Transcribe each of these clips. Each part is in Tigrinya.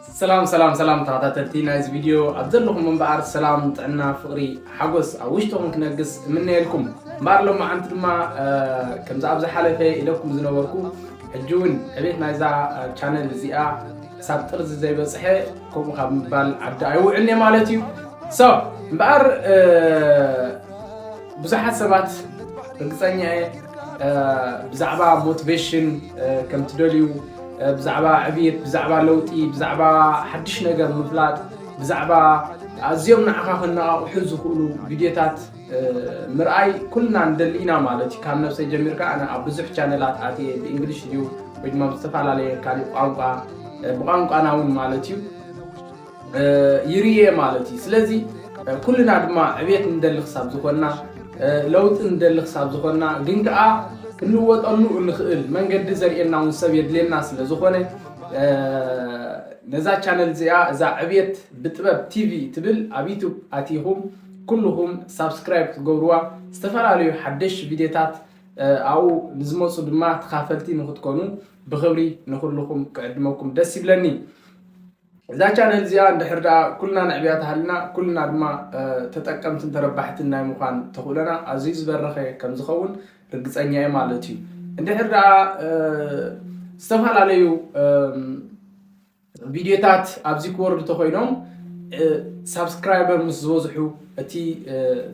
ሰላም ሰላም ሰላም ተኸታተልቲ ናይዚ ቪድዮ፣ ኣብ ዘለኹም እምበኣር ሰላም፣ ጥዕና፣ ፍቕሪ፣ ሓጎስ ኣብ ውሽጥኹም ክነግስ እምነየልኩም። እምበኣር ሎማዓንቲ ድማ ከምዚ ኣብ ዝሓለፈ ኢለኩም ዝነበርኩ፣ ሕጂ እውን ዕቤት ናይዛ ቻነል እዚኣ ክሳብ ጥርዚ ዘይበፅሐ ከምኡ ካብ ምባል ዓዲ ኣይውዕልን'የ ማለት እዩ። ሶ እምበኣር ብዙሓት ሰባት ርግፀኛ እየ ብዛዕባ ሞቲቬሽን ከም ትደልዩ፣ ብዛዕባ ዕብየት፣ ብዛዕባ ለውጢ፣ ብዛዕባ ሓድሽ ነገር ምፍላጥ፣ ብዛዕባ ኣዝዮም ንዓኻ ከነቓቕሑ ዝኽእሉ ቪድዮታት ምርኣይ ኩልና ንደሊ ኢና ማለት እዩ። ካብ ነብሰይ ጀሚርካ ኣነ ኣብ ብዙሕ ቻነላት ኣትየ፣ ብእንግሊሽ ድዩ ወይ ድማ ብዝተፈላለየ ካሊእ ቋንቋ፣ ብቋንቋና እውን ማለት እዩ ይርየ ማለት እዩ። ስለዚ ኩልና ድማ ዕብየት ንደሊ ክሳብ ዝኾንና፣ ለውጢ ንደሊ ክሳብ ዝኾንና፣ ግን ከኣ ክንልወጠሉ እንኽእል መንገዲ ዘርእየና እውን ሰብ የድልየና ስለ ዝኾነ፣ ነዛ ቻነል እዚኣ፣ እዛ ዕብየት ብጥበብ ቲቪ ትብል ኣብ ዩቱብ ኣቲኹም ኩልኹም ሳብስክራይብ ክትገብርዋ፣ ዝተፈላለዩ ሓደሽ ቪድዮታት ኣብኡ ንዝመፁ ድማ ተኻፈልቲ ንክትኮኑ ብኽብሪ ንኩልኹም ክዕድመኩም ደስ ይብለኒ። እዛ ቻነል እዚኣ እንድሕር ደኣ ኩልና ነዕብያ ተሃልና፣ ኩልና ድማ ተጠቀምትን ተረባሕትን ናይ ምዃን ተኽእሎና ኣዝዩ ዝበረኸ ከም ዝኸውን ርግፀኛ እየ ማለት እዩ። እንድሕር ደኣ ዝተፈላለዩ ቪድዮታት ኣብዚ ክወርዱ ተኮይኖም፣ ሳብስክራይበር ምስ ዝበዝሑ፣ እቲ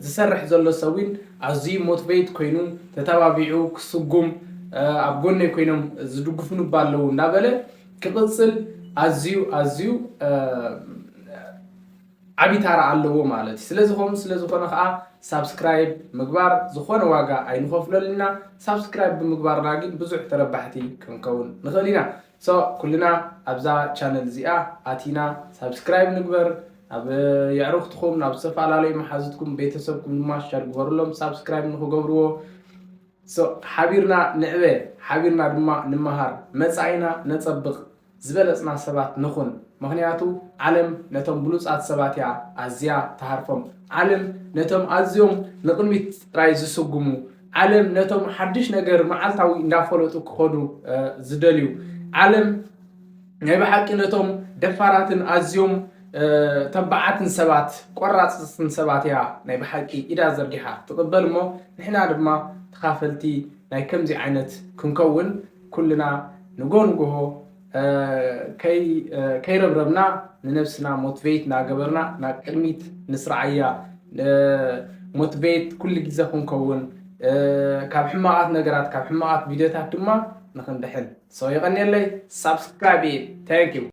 ዝሰርሕ ዘሎ ሰብ እውን ኣዝዩ ሞቲቬት ኮይኑ፣ ተተባቢዑ ክስጉም፣ ኣብ ጎነይ ኮይኖም ዝድግፉኒ እባ ኣለዉ እንዳበለ ክቕፅል ኣዝዩ ኣዝዩ ዓቢ ታራ ኣለዎ ማለት እዩ። ስለዚ ከምኡ ስለ ዝኾነ ከዓ ሳብስክራይብ ምግባር ዝኾነ ዋጋ ኣይንኸፍለሉን ኢና። ሳብስክራይብ ብምግባርና ግን ብዙሕ ተረባሕቲ ክንከውን ንኽእል ኢና። ሶ ኩልና ኣብዛ ቻነል እዚኣ ኣቲና ሳብስክራይብ ንግበር። ናብ የዕሩኽትኹም፣ ናብ ዝተፈላለዩ መሓዙትኩም፣ ቤተሰብኩም ድማ ሸር ግበሩሎም ሳብስክራይብ ንኽገብርዎ። ሶ ሓቢርና ንዕበ፣ ሓቢርና ድማ ንመሃር፣ መጻኢና ነጸብቕ፣ ዝበለጽና ሰባት ንኹን። ምኽንያቱ ዓለም ነቶም ብሉጻት ሰባት እያ ኣዝያ ትሃርፎም። ዓለም ነቶም ኣዝዮም ንቕድሚት ጥራይ ዝስጉሙ፣ ዓለም ነቶም ሓድሽ ነገር መዓልታዊ እንዳፈለጡ ክኸዱ ዝደልዩ፣ ዓለም ናይ ብሓቂ ነቶም ደፋራትን ኣዝዮም ተባዓትን ሰባት፣ ቆራጽትን ሰባት እያ ናይ ብሓቂ ኢዳ ዘርጊሓ ትቕበል እሞ፣ ንሕና ድማ ተኻፈልቲ ናይ ከምዚ ዓይነት ክንከውን ኩልና ንጎ ንጎሆ ከይረብረብና ንነብስና ሞቲቬት እናገበርና ናብ ቅድሚት ንስርዓያ። ሞቲቬት ኩሉ ግዜ ክንከውን፣ ካብ ሕማቓት ነገራት፣ ካብ ሕማቓት ቪድዮታት ድማ ንኽንድሕን። ሶ የቐንየለይ። ሳብስክራይብ። Thank you።